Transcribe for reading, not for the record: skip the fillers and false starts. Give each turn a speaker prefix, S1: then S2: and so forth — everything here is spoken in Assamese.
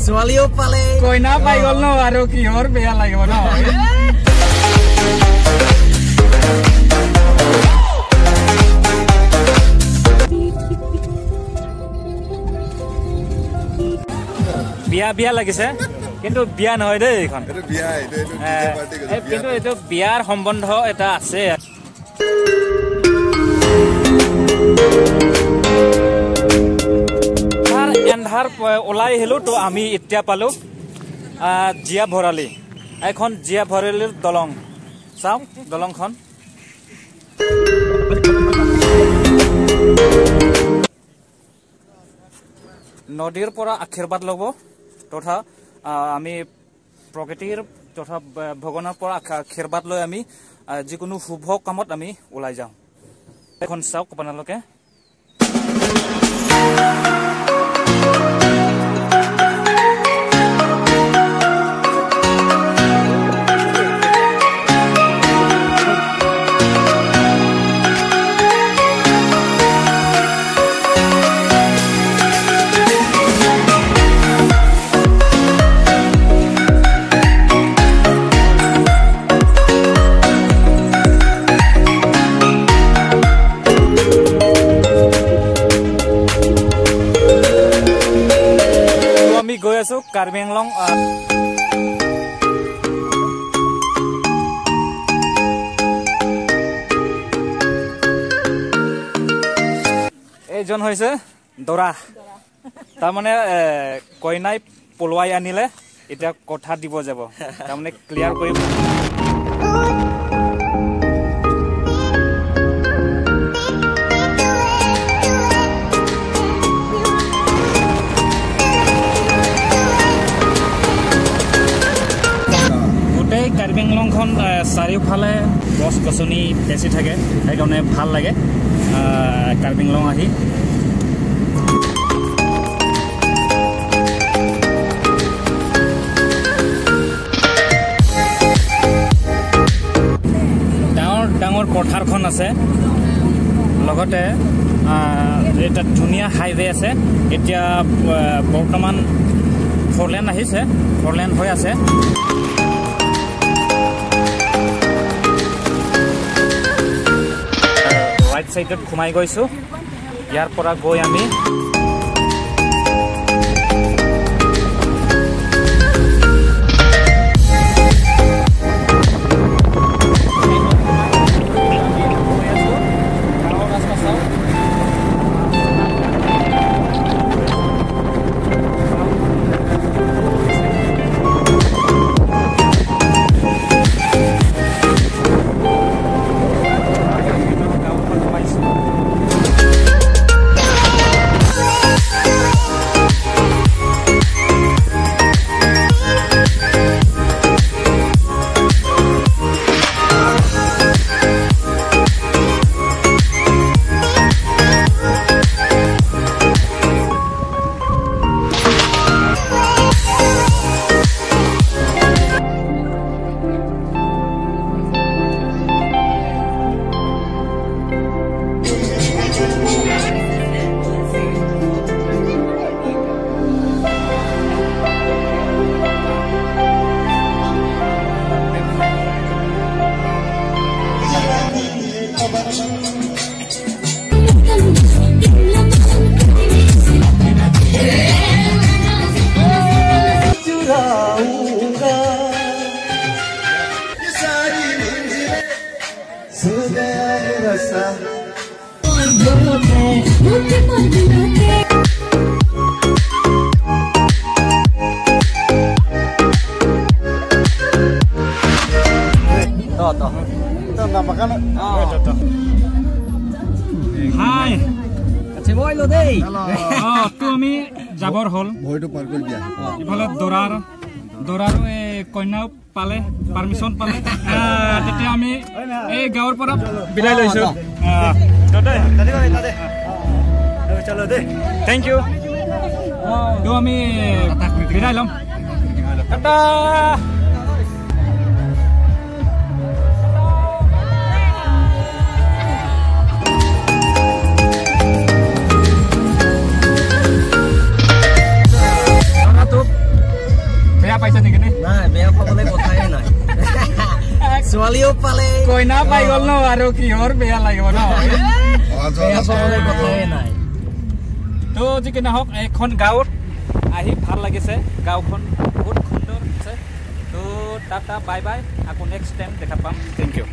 S1: ছোৱালীও পালে,
S2: কইনা পাই গ'ল ন, আৰু কিহৰ বেয়া লাগিব ন। বিয়া বিয়া লাগিছে, কিন্তু বিয়া নহয় দেই এইখন, কিন্তু এইটো বিয়াৰ সম্বন্ধ এটা আছে। এন্ধাৰ ওলাই আহিলো, তো আমি এতিয়া পালো জীয়া ভৰালী। এখন জীয়া ভৰালীৰ দলং, চাওঁ দলংখন। নদীৰ পৰা আশীৰ্বাদ ল'ব তথা আমি প্ৰকৃতিৰ তথা ভগৱানৰ পৰা আশীৰ্বাদ লৈ আমি যিকোনো শুভ কামত আমি ওলাই যাওঁ। এখন চাওক আপোনালোকে। গৈ আছো কাৰ্বি আংলং। এইজন হৈছে দৰা, তাৰমানে কইনাই পলুৱাই আনিলে, এতিয়া কথা দিব যাব, তাৰমানে ক্লিয়াৰ কৰি। গোটেই কাৰ্বি আংলংখন চাৰিওফালে গছ গছনি বেছি থাকে, সেইকাৰণে ভাল লাগে কাৰ্বি আংলং আহি। ডাঙৰ ডাঙৰ পথাৰখন আছে, লগতে এটা ধুনীয়া হাইৱে আছে। এতিয়া বৰ্তমান ফ'ৰ লেন আহিছে, ফ'ৰ লেন হৈ আছে। ৰাইট চাইডত সোমাই গৈছোঁ, ইয়াৰ পৰা গৈ আমি হাই আমি যাবৰ হ'ল, ইফালে দৰাৰো এই কইনাও পালে, পাৰ্মিশ্যন পালে, তেতিয়া আমি এই গাঁৱৰ পৰা বিদায় লৈছো। Thank you. তো আমি বিদায় ল'ম। টাটা। পাইছে নেকি?
S1: নাই, বেয়া পাবলৈ কথাই নাই, ছোৱালীও পালে,
S2: কইনা পাই গ'ল ন, আৰু কিহৰ বেয়া লাগিব ন?
S1: বেয়া পাবলৈ কথাই নাই।
S2: তো যি কি নহওক, এইখন গাঁৱত আহি ভাল লাগিছে, গাঁওখন বহুত সুন্দৰ আছে। তো টাটা, বাই বাই, আকৌ নেক্সট টাইম দেখা পাম। Thank U.